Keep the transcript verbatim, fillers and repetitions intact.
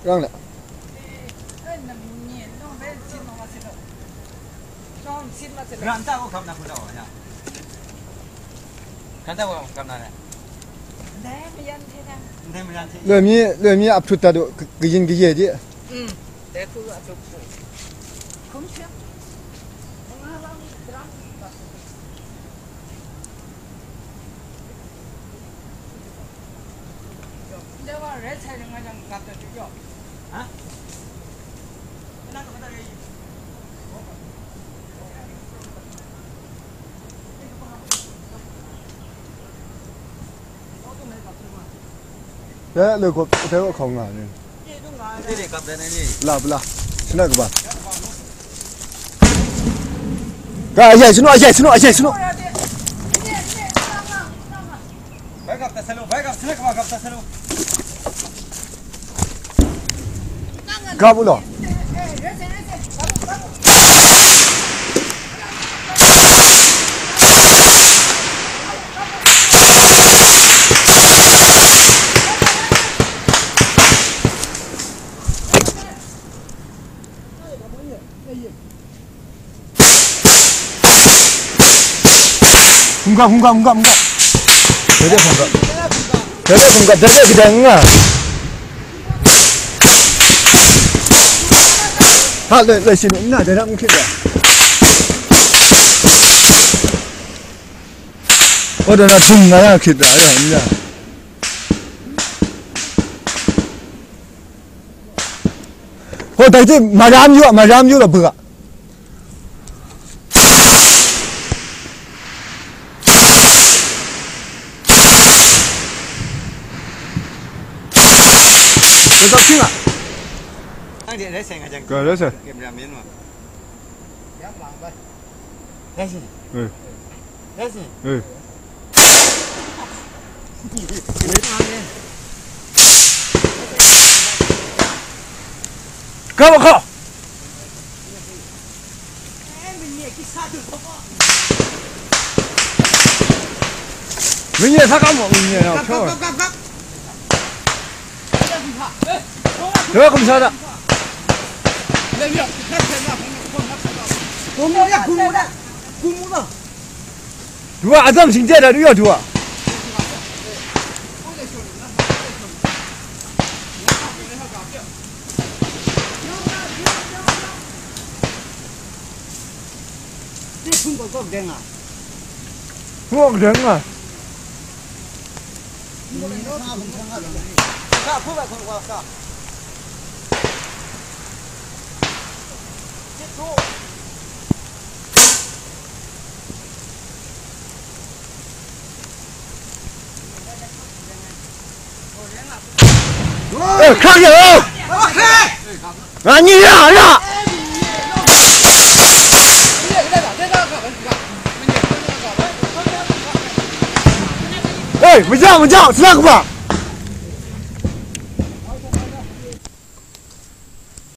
Rang le. Loi mi, loi mi a hput dat u, k-, kayin kaye de. Dai loi kawp, dai wa hkau nga ni. La pala. Sina kaba. Ga, a yai sunu, a yai sunu, a yai sunu. Bai gap ta salo, bai gap, sina kaba gap ta salo. Gap u lo. Hungga, hungga, hungga, hungga. Dai dai hungga. Dai dai hungga, dai dai kadang nga. Ha, lai, lai shi ni, na, dai na mungkit ya. Oh, dai na tung nga ya kit da, ya, ya. Oh, dai ti, maram yu, maram yu la bu ga. Dah tak sing ah. Ang dia rasa ngajang. Kau rasa? Cameraman mah. Rasa. Eh. Rasa. Eh. Kau kau. Minye sa kam mo, minye na. Kap, kap, kap, kap, kap. Dua kum sa da. Dua azam sing je da, dua, dua. Hpung kawk deng a. Eh, hkrak ya, oh! Nga ni ya, ya! Eh, maja, maja, sila kaba!